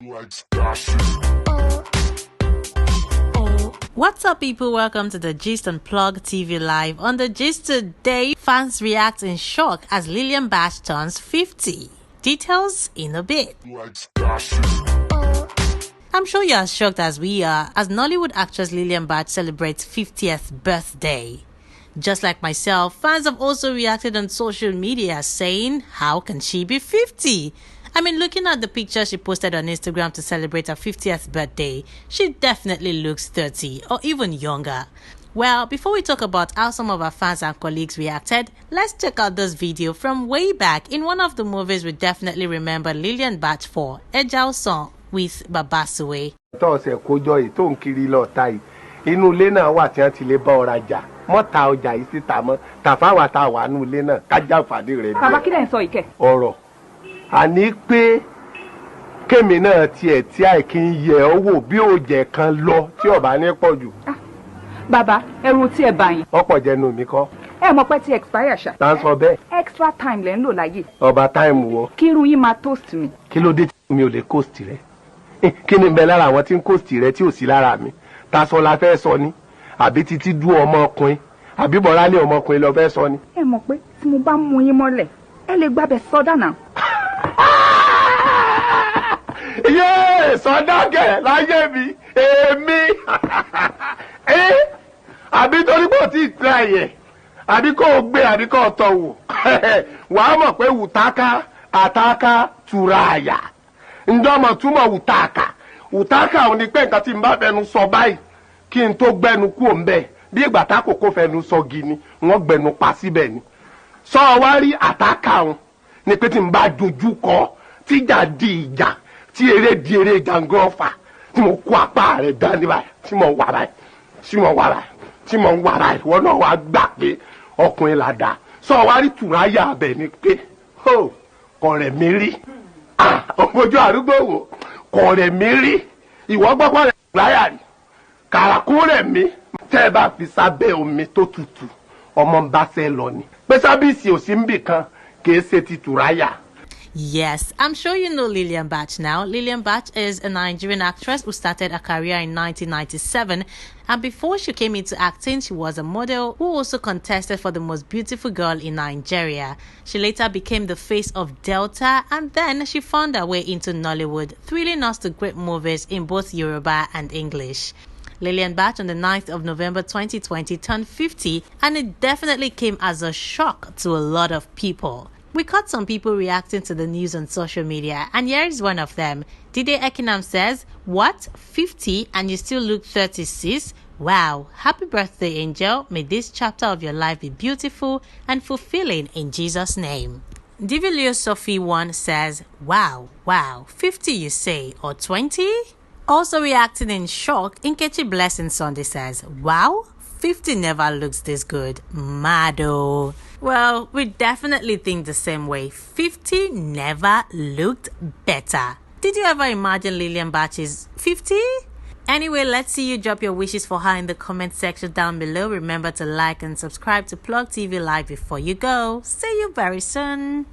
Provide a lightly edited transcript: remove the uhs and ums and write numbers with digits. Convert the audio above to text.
What's up, people? Welcome to the Gist on Plug TV Live. On the Gist today, fans react in shock as Lilian Batch turns 50. Details in a bit. I'm sure you're as shocked as we are as Nollywood actress Lilian Batch celebrates 50th birthday. Just like myself, fans have also reacted on social media saying, how can she be 50? I mean, looking at the picture she posted on Instagram to celebrate her 50th birthday, she definitely looks 30 or even younger. Well, before we talk about how some of her fans and colleagues reacted, let's check out this video from way back in one of the movies we definitely remember Lilian Batch for, Eja Osan with Baba Suwe. Tó ọ̀sẹ̀ kójọ yìí tó ń kiri lọ ta yìí, inú ilé náà wà tí wọ́n ti lè bá ọ rajà mọ́, ta ọjà yìí síta mọ́ tàfáwà tá a wà nínú ilé náà kájà àǹfààní rẹ̀. Bàbá, kí lẹ̀ ń sọ ìkẹ́? Ọ̀rọ̀ àní pé kémi náà tiẹ̀ tí àìkí ń yẹ ọ́ wò bí òòjẹ́ kan lọ tí ọba ní pọ̀ jù. Bàbá, ẹrù tí ẹ bá yín. Ọ̀pọ̀ jẹnu mi kọ́. Ẹ mọ̀ pé ti expire ṣá. Tá ń sọ bẹ́ẹ̀. Extra time lẹ́ ń lò láyè. Ọba time wo? Kí irun yín máa toast mi. Kí ló dé tí mi ò lè coast rẹ? Kí ni ń bẹ lára àwọn tí ń coast rẹ tí ò sí lára mi? Ta sọ la fẹ́ sọ ni, àbí títí dú ọmọkùnrin, àbí bọ̀rálé ọmọkùnrin lọ fẹ́ sọ ni? Ẹ mọ̀ pé tí mo bá mú yín mọ́lẹ̀, ẹ lè gbábẹ́ sọ́dà náà. Yéè, sọdákẹ́ láyé mi, èmi àbí torí pé ò tí ì tẹ ẹ̀yẹ, àbí kò gbé, àbí kò tọ̀ wò, wàá mọ̀ pé wùtáká àtàkà tura àyà ǹjọ́ túmọ̀ wùtáàkà wùtáàkà òun ni pé nǹkan tí n bá fẹnu sọ báyìí, kí n tó gbẹnu kú òun bẹ́ẹ̀, bí ìgbà tá kòkó fẹnu sọ gi ni, wọ́n gbẹnu pa síbẹ̀ ni. Sọ wá rí àtàkà òun ni pé tí n bá dojú kọ, tíjà di ìjà, tí eré di eré jàǹgọ́fà, tí mo kó apá rẹ̀ dání báyìí, tí mo wà báyìí, tí mo wà báyìí, tí mo wà báyìí, wọn náà wàá gbà pé ọkùnrin là dá. Sọ wá rí tùráyà abẹ ni pé kọ̀rẹ̀ mi rí ojú àdúgbò wò, kọ̀rẹ̀ mi rí ìwọ gbọ́pọ̀ rẹ̀ tùráyà rí kàràkó rẹ̀ mi. Tẹ́ ẹ bá fi sábẹ́ omi tó tutù, ọmọ ń bá sẹ́ lọ ni pé sábìsì ò sí ń bì kan, kì í ṣe ti tùráyà. Yes, I'm sure you know Lilian Batch now. Lilian Batch is a Nigerian actress who started her career in 1997. And before she came into acting, she was a model who also contested for the most beautiful girl in Nigeria. She later became the face of Delta, and then she found her way into Nollywood, thrilling us to great movies in both Yoruba and English. Lilian Batch on the 9th of November 2020 turned 50, and it definitely came as a shock to a lot of people. We caught some people reacting to the news on social media, and here is one of them. Dide Ekinam says, "What? 50 and you still look 36? Wow, happy birthday, Angel. May this chapter of your life be beautiful and fulfilling in Jesus' name." Divilio Sophie 1 says, Wow, 50 you say, or 20?" Also reacting in shock, Nkechi Blessing Sunday says, "Wow, 50 never looks this good. Mado." Well, we definitely think the same way. 50 never looked better. Did you ever imagine Lilian Batch is 50? Anyway, let's see you drop your wishes for her in the comment section down below. Remember to like and subscribe to Plug TV Live before you go. See you very soon.